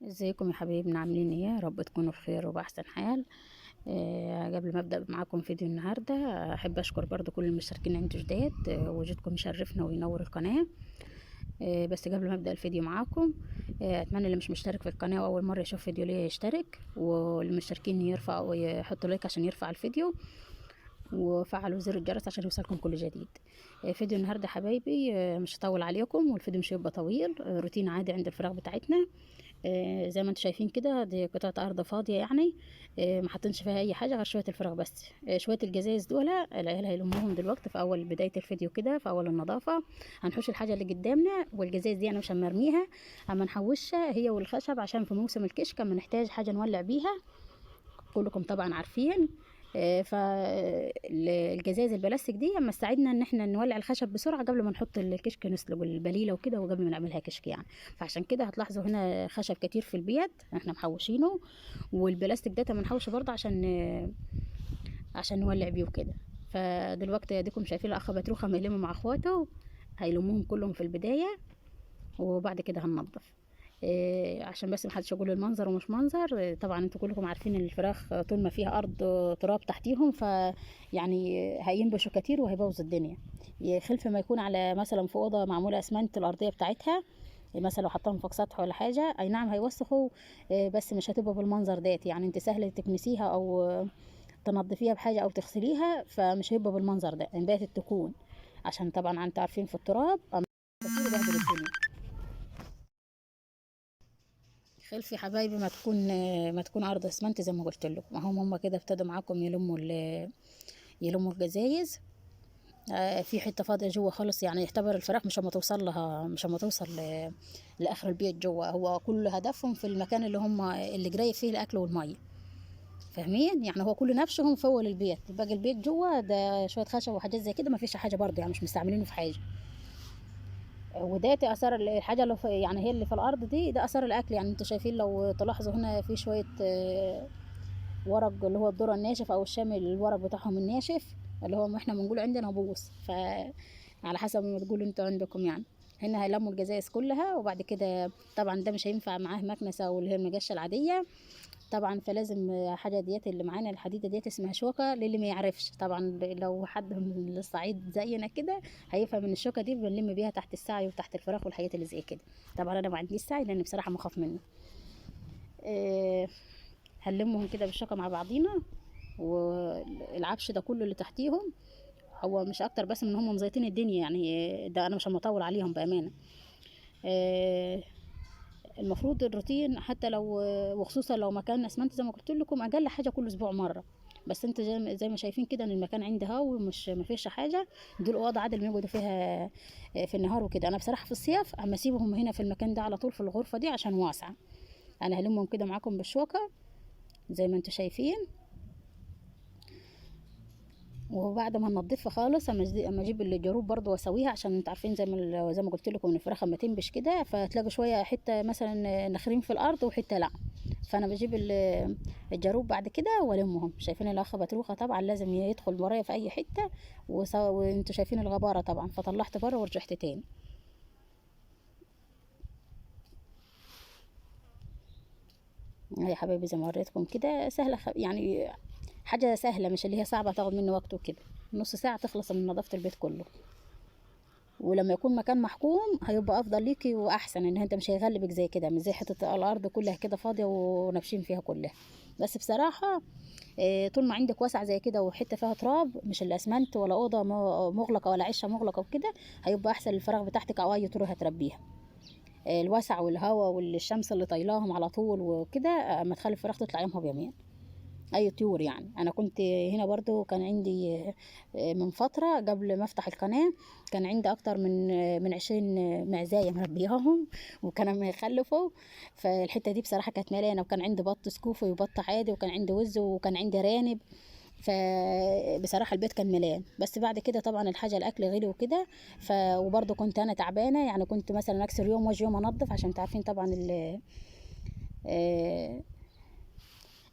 ازيكم يا حبايبنا؟ عاملين ايه؟ يا رب تكونوا بخير وباحسن حال. قبل ما ابدا معاكم فيديو النهارده، احب اشكر برضو كل المشتركين عندي جداد. وجودكم يشرفنا وينور القناة. بس قبل ما ابدا الفيديو معاكم، اتمنى اللي مش مشترك في القناة واول مرة يشوف فيديو ليا يشترك، والمشتركين يرفع ويحطوا لايك عشان يرفع الفيديو، وفعلوا زر الجرس عشان يوصلكم كل جديد. فيديو النهارده حبايبي، مش هطول عليكم والفيديو مش هيبقى طويل. روتين عادي عند الفراغ بتاعتنا. زي ما انتم شايفين كده، دي قطعه ارض فاضية، يعني ما حاطينش فيها اي حاجة غير شوية الفراغ بس. شوية الجزايز دول العيال هيلموهم دلوقتي في اول بداية الفيديو كده، في اول النظافة هنحوش الحاجة اللي قدامنا، والجزايز دي انا مش هنرميها، اما نحوشها هي والخشب عشان في موسم الكشك اما نحتاج حاجة نولع بيها، كلكم طبعا عارفين. فالجزاز البلاستيك دي اما تساعدنا ان احنا نولع الخشب بسرعة قبل ما نحط الكشك، نسلق البليله وكده، وقبل ما نعملها كشك يعني. فعشان كده هتلاحظوا هنا خشب كتير في البيت احنا محوشينه، والبلاستيك ده بنحوشه برضه عشان نولع بيه وكده. فدلوقتي اديكم شايفين الاخ بتروخه مهلمه مع اخواته، هيلموهم كلهم في البداية وبعد كده هننضف. عشان بس محدش يقول المنظر ومش منظر. طبعا انتوا كلكم عارفين ان الفراخ طول ما فيها ارض تراب تحتيهم، فيعني هينبشوا كتير وهيبوظ الدنيا. خلف ما يكون على مثلا في اوضة معمولة اسمنت الارضية بتاعتها، مثلا لو حطاهم فوق سطح ولا حاجة، اي نعم هيوسخوا، بس مش هتبقى بالمنظر ديت، يعني انت سهل تكنسيها او تنظفيها بحاجة او تغسليها، فمش هيبقى بالمنظر ده ان بقت تكون، عشان طبعا انتوا عارفين في التراب كتير بهدل الدنيا. خلفي حبايبي ما تكون ارض اسمنت زي ما قلت لكم، هم كده ابتدوا معاكم يلموا الجزايز. في حتة فاضية جوه خالص، يعني يعتبر الفراخ مش اما توصل لها، مش اما توصل لاخر البيت جوه، هو كل هدفهم في المكان اللي هم اللي جراي فيه الاكل والمية، فاهمين؟ يعني هو كل نفسهم فوق البيت، باقي البيت جوه ده شوية خشب وحاجات زي كده، ما فيش حاجة برضه، يعني مش مستعملينه في حاجة. وده اثار الحاجة اللي يعني هي اللي في الارض دي، ده اثار الاكل. يعني انتوا شايفين لو تلاحظوا هنا في شوية، ورق اللي هو الذرة الناشف او الشامل، الورق بتاعهم الناشف اللي هو احنا بنقول عندنا بوص، فعلى حسب ما تقولوا انتوا عندكم. يعني هنا هيلموا الجزايز كلها، وبعد كده طبعا ده مش هينفع معاه مكنسة واللي هي المجشه العادية طبعا، فلازم حاجة ديت اللي معانا الحديدة ديت اسمها شوكه، للي ما يعرفش طبعا، لو حد من الصعيد زينا كده هيفهم ان الشوكة دي بنلم بيها تحت السعي وتحت الفراخ والحاجات اللي زي كده. طبعا انا ما عنديش سعي لان بصراحة مخاف منه. هنلمهم كده بالشوكة مع بعضينا، والعفش ده كله اللي تحتيهم هو مش اكتر بس من هم مزيتين الدنيا، يعني ده انا مش همطول عليهم بامانه. المفروض الروتين حتى لو، وخصوصا لو مكان اسمنت زي ما قلت لكم، اقل حاجة كل اسبوع مرة. بس انت زي ما شايفين كده ان المكان عندي هاو ومش ما فيش حاجة، دول اوض عادل ما يقعدوا فيها في النهار وكده. انا بصراحة في الصيف اما اسيبهم هنا في المكان ده على طول في الغرفة دي عشان واسعة. انا هلمهم كده معاكم بالشوكة زي ما انتوا شايفين، وبعد ما ننضفها خالص اما اجيب الجروب برضو واسويها، عشان انتوا عارفين زي ما قلت لكم ان الفراخ اما تنبش كده فتلاقوا شوية حتة مثلا نخرين في الارض وحتة لا، فانا بجيب الجروب بعد كده والمهم. شايفين الاخ بتروخه طبعا لازم يدخل ورايا في اي حتة، وانتوا شايفين الغباره طبعا، فطلعت بره ورجعت تاني. يا حبايبي زي ما وريتكم كده سهلة، يعني حاجة سهلة مش اللي هي صعبة تاخد مني وقت وكده، نص ساعة تخلص من نظافة البيت كله. ولما يكون مكان محكوم هيبقى افضل ليكي واحسن، ان انت مش هيغلبك زي كده، مش زي حتة الارض كلها كده فاضية ونافشين فيها كلها. بس بصراحة، طول ما عندك واسع زي كده وحتة فيها تراب، مش الاسمنت ولا اوضة مغلقة ولا عشه مغلقة وكده، هيبقى احسن للفراغ بتاعتك او اي طرق هتربيها. الوسع والهواء والشمس اللي طايلاهم على طول وكده، اما تخلي الفراخ تطلع يومها بيومين اي طيور. يعني انا كنت هنا برضو كان عندي، من فترة قبل ما افتح القناة كان عندي اكتر من 20 معزاية مربياهم وكانوا ما يخلفوا، فالحتة دي بصراحة كانت مليانة، وكان عندي بط سكوفي وبط عادي، وكان عندي وز، وكان عندي رانب، فبصراحة البيت كان مليان. بس بعد كده طبعا الحاجة الاكل غلي وكده، وبرضو كنت انا تعبانة، يعني كنت مثلا اكسر يوم واجي يوم انظف، عشان تعرفين طبعا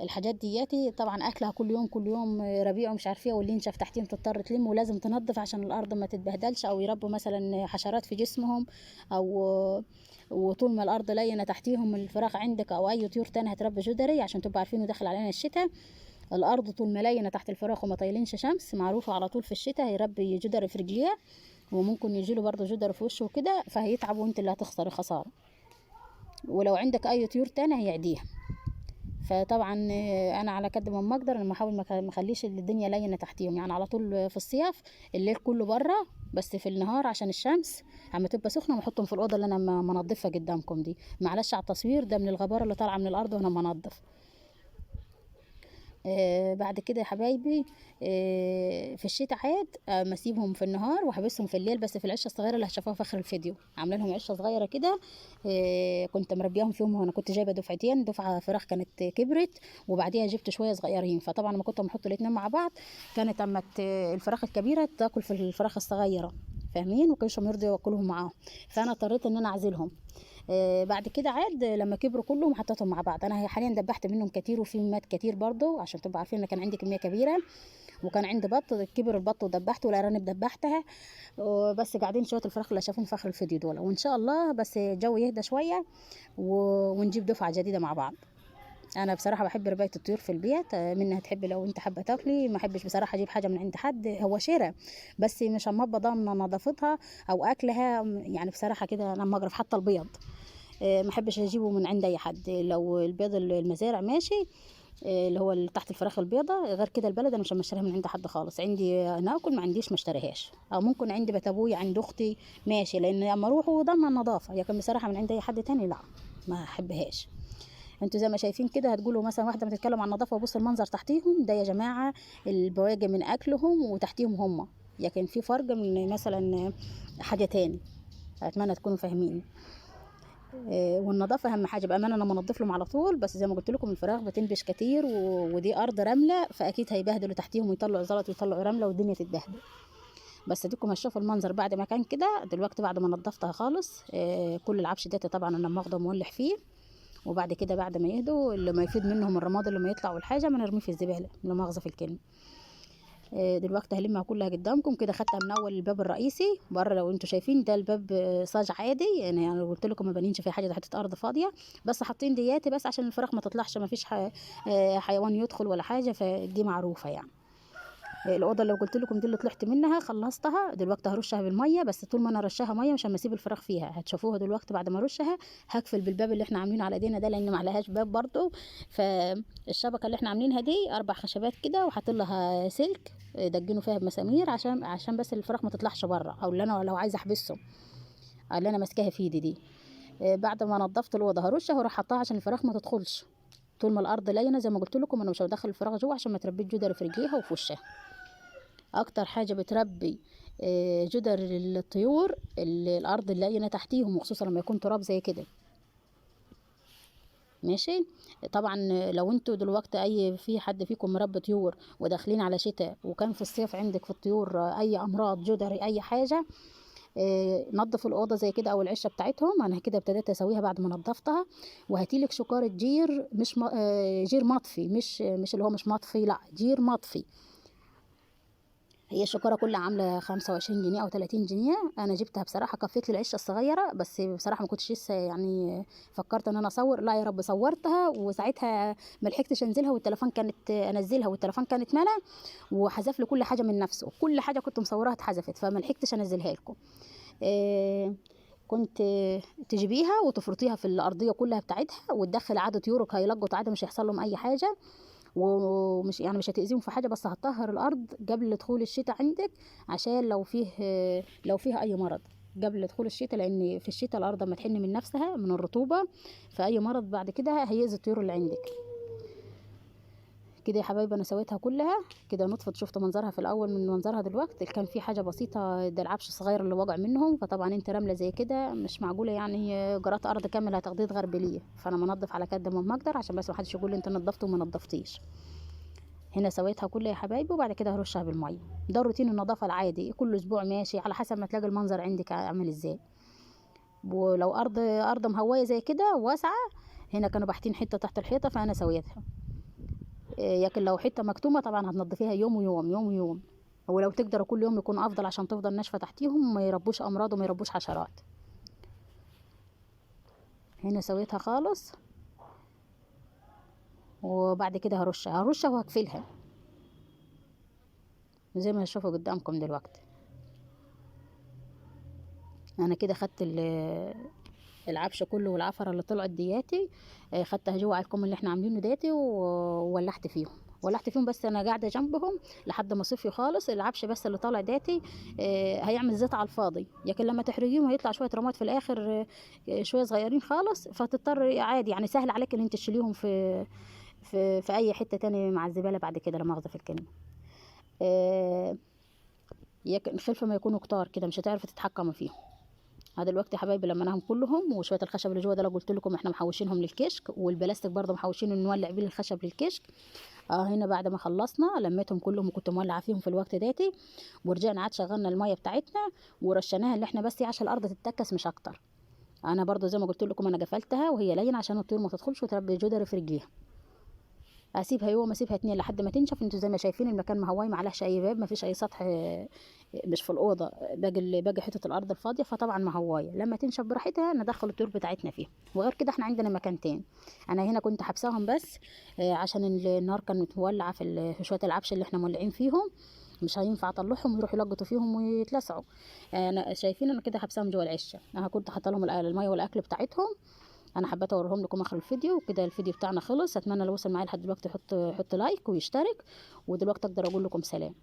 الحاجات دياتي طبعا اكلها كل يوم كل يوم ربيع ومش عارفه ايه، واللي ينشف تحتيهم تضطر تلم، ولازم تنظف عشان الارض ما تتبهدلش او يربوا مثلا حشرات في جسمهم، او وطول ما الارض لينه تحتيهم الفراخ عندك او اي طيور تاني هتربي جدري، عشان تبقوا عارفين وداخل علينا الشتاء. الارض طول ما لينه تحت الفراخ وما طايلينش شمس معروفة على طول في الشتاء هيربي جدري في رجليه، وممكن يجيله برضه جدر في وشه وكده، فهيتعب وانت اللي هتخسري خسارة. ولو عندك اي طيور تاني هيعديها. فطبعا انا على قد ما اقدر انا بحاول ما اخليش الدنيا لينه تحتيهم، يعني على طول في الصيف الليل كله بره، بس في النهار عشان الشمس اما تبقى سخنة بحطهم في الاوضة اللي انا منظفها قدامكم دي. معلش على التصوير ده من الغبار اللي طالعه من الارض وانا منظف. بعد كده يا حبايبي، في الشتاء عاد، مسيبهم في النهار وحبسهم في الليل، بس في العشه الصغيرة اللي هتشوفوها في اخر الفيديو. عامله لهم عشه صغيرة كده، كنت مربياهم فيهم، وانا كنت جايبه دفعتين، دفعه فراخ كانت كبرت وبعديها جبت شوية صغيرين. فطبعا لما كنت بحط الاثنين مع بعض كانت اما الفراخ الكبيرة تاكل في الفراخ الصغيرة، فاهمين؟ وكانش يرضوا ياكلهم معاهم، فانا اضطريت ان انا اعزلهم. بعد كده عاد لما كبروا كلهم حطيتهم مع بعض. انا حاليا دبحت منهم كتير وفي مات كتير برضو، عشان تبقوا عارفين ان كان عندي كمية كبيرة، وكان عندي بط كبر البط ودبحته، والارانب دبحتها، بس قاعدين شوية الفراخ اللي شافوهم في اخر الفيديو دول. وان شاء الله بس الجو يهدى شوية ونجيب دفعه جديدة مع بعض. انا بصراحة بحب ربايه الطيور في البيت، منها تحب لو انت حابة تاكلي، ما احبش بصراحة اجيب حاجة من عند حد، هو شراء بس مش اما ابقى ضامنه نظافتها او اكلها، يعني بصراحة كده انا ما اجرب حتى البيض، ما احبش اجيبه من عند اي حد. لو البيض المزارع ماشي، اللي هو تحت الفراخ البيضة، غير كده البلد انا مش مشتريها من عند حد خالص. عندي ناكل، ما عنديش ما اشتريهاش، او ممكن عندي بيت ابويا عند اختي ماشي، لان اما اروح وضامنه النظافة، لكن بصراحة من عند اي حد تاني لا ما احبهاش. انتوا زي ما شايفين كده هتقولوا مثلا واحدة بتتكلم عن النظافة وبص المنظر تحتيهم ده يا جماعة، البواجي من اكلهم وتحتيهم هم، لكن في فرق من مثلا حاجة تاني. اتمنى تكونوا فاهمين. والنظافة اهم حاجة بامانه، انا منظف لهم على طول، بس زي ما قلت لكم الفراخ بتنبش كتير ودي ارض رملة، فاكيد هيبهدلوا تحتيهم ويطلعوا زلط ويطلعوا رملة والدنيا تتبهدل. بس اديكم هتشوفوا المنظر بعد ما كان كده دلوقتي، بعد ما نظفتها خالص. كل العفش ده طبعا انا ماخده مولح فيه، وبعد كده بعد ما يهدوا اللي ما يفيد منهم الرماد اللي ما يطلع والحاجة ما نرميه في الزبالة، لا مؤاخذة في الكلمة. دلوقتي هلمها كلها قدامكم كده. خدتها من اول الباب الرئيسي بره، لو انتوا شايفين ده الباب صاج عادي، يعني انا قلت لكم ما بنينش فيه حاجة، ده حتة ارض فاضية، بس حاطين دياتي بس عشان الفراخ ما تطلعش، ما فيش حيوان يدخل ولا حاجة، فدي معروفة يعني. الاوضة اللي قلت لكم دي اللي طلعت منها خلصتها دلوقتي، هرشها بالمية، بس طول ما انا رشاها مية مش هسيب الفراخ فيها، هتشوفوها دلوقتي بعد ما ارشها. هقفل بالباب اللي احنا عاملينه على ايدينا ده، لان ما عليهاش باب برضو. فالشبكه اللي احنا عاملينها دي 4 خشبات كده، وحاطين لها سلك دجنوا فيها بمسامير عشان بس الفراخ ما تطلعش بره، او اللي انا لو عايزه احبسهم اللي انا ماسكاها في ايدي دي. بعد ما نظفت الاوضة هرشها واروح حطها عشان الفراخ ما تدخلش. طول ما الارض لينه زي ما قلت لكم انا مش هدخل الفراخ جوه عشان ما تربيش جدر في رجليها وفي وشها. اكتر حاجة بتربي جدر الطيور الارض اللينه تحتيهم، وخصوصا لما يكون تراب زي كده ماشي. طبعا لو انتوا دلوقتي اي في حد فيكم مربي طيور وداخلين على شتاء، وكان في الصيف عندك في الطيور اي امراض جدري اي حاجة، نظف الاوضة زي كده او العشه بتاعتهم. انا كده ابتديت اسويها بعد ما نظفتها. وهاتيلك شكاره جير، مش جير مطفي، مش اللي هو مش مطفي، لا جير مطفي. هي الشكاره كلها عامله 25 جنيه او 30 جنيه. انا جبتها بصراحة كفيت لي العشه الصغيرة، بس بصراحة ما كنتش لسه يعني فكرت ان انا اصور، لا يا رب صورتها وساعتها ما لحقتش انزلها، والتليفون كانت انزلها والتليفون كانت ملا وحذف لي كل حاجة من نفسه، كل حاجة كنت مصوراها اتحذفت، فما لحقتش انزلها لكم. كنت تجيبيها وتفرطيها في الارضية كلها بتاعتها، وتدخل عادة طيورك هيلقط عادة، مش هيحصل لهم اي حاجة، ومش يعني مش هتأذيهم في حاجة، بس هتطهر الارض قبل دخول الشتاء عندك، عشان لو فيه اي مرض قبل دخول الشتاء، لان في الشتاء الارض ما تحن من نفسها من الرطوبة، فاي مرض بعد كده هيأذي الطيور اللي عندك. كده يا حبايبي انا سويتها كلها كده نطفت، شفت منظرها في الاول من منظرها دلوقتي. كان في حاجة بسيطة ده العفش الصغير اللي وقع منهم، فطبعا انت رملة زي كده مش معقولة يعني جرات ارض كاملة هتاخديه تغربليه، فانا منظف على قد ما اقدر عشان بس ما حدش يقول لي انت نظفت وما نظفتيش. هنا سويتها كلها يا حبايبي، وبعد كده هرشها بالمية. ده روتين النظافة العادي كل اسبوع ماشي على حسب ما تلاقي المنظر عندك عامل ازاي. ولو ارض مهويه زي كده واسعة، هنا كانوا باحتين حتة تحت الحيطة فانا سويتها. لكن لو حتة مكتومة طبعا هتنضفيها يوم ويوم، يوم ويوم، ولو تقدروا كل يوم يكون افضل عشان تفضل ناشفة تحتيهم وما يربوش امراض وما يربوش حشرات. هنا سويتها خالص، وبعد كده هرشها وهقفلها زي ما هتشوفوا قدامكم دلوقتي. انا كده خدت العفش كله والعفره اللي طلعت دياتي، خدتها جوه على الكم اللي احنا عاملينه دياتي وولعت فيهم، ولعت فيهم. بس انا قاعدة جنبهم لحد ما صفي خالص العفش بس اللي طالع داتي، هيعمل زيت على الفاضي، لكن لما تحرقيهم هيطلع شوية رماد في الاخر، شوية صغيرين خالص، فتضطر عادي يعني سهل عليك ان انت تشيليهم في اي حتة تاني مع الزبالة بعد كده، لا مؤاخذة في الكلمة. خلف ما يكونوا كتار كده مش هتعرفي تتحكمي فيهم. هذا الوقت يا حبايبي لمناهم كلهم، وشوية الخشب اللي جوه ده لو قلت لكم احنا محوشينهم للكشك، والبلاستيك برضه محوشينه نولع بيه الخشب للكشك. هنا بعد ما خلصنا لميتهم كلهم وكنت مولعه فيهم في الوقت داتي، ورجعنا عاد شغلنا المية بتاعتنا ورشيناها اللي احنا بس عشان الارض تتكس مش اكتر. انا برضه زي ما قلت لكم انا قفلتها وهي لين عشان الطيور ما تدخلش وتربي جدري في رجليها. اسيبها يوم اسيبها 2 لحد ما تنشف. انتوا زي ما شايفين المكان مهواي ما عليهش اي باب، ما فيش اي سطح، مش في الاوضة، باقي حتة الارض الفاضيه، فطبعا مهوايه. لما تنشف براحتها ندخل الطيور بتاعتنا فيها. وغير كده احنا عندنا مكان تاني، انا هنا كنت حبساهم بس، عشان النار كانت مولعه في شوية العفش اللي احنا مولعين فيهم، مش هينفع اطلعهم ويروحوا يلقطوا فيهم ويتلسعوا. انا شايفين انا كده حبساهم جوه العشه، انا كنت حاطه لهم المية والاكل بتاعتهم. انا حبيت اوريهم لكم اخر الفيديو وكده. الفيديو بتاعنا خلص، اتمنى لو وصل معايا لحد دلوقتي يحط لايك ويشترك. ودلوقتي اقدر اقول لكم سلام.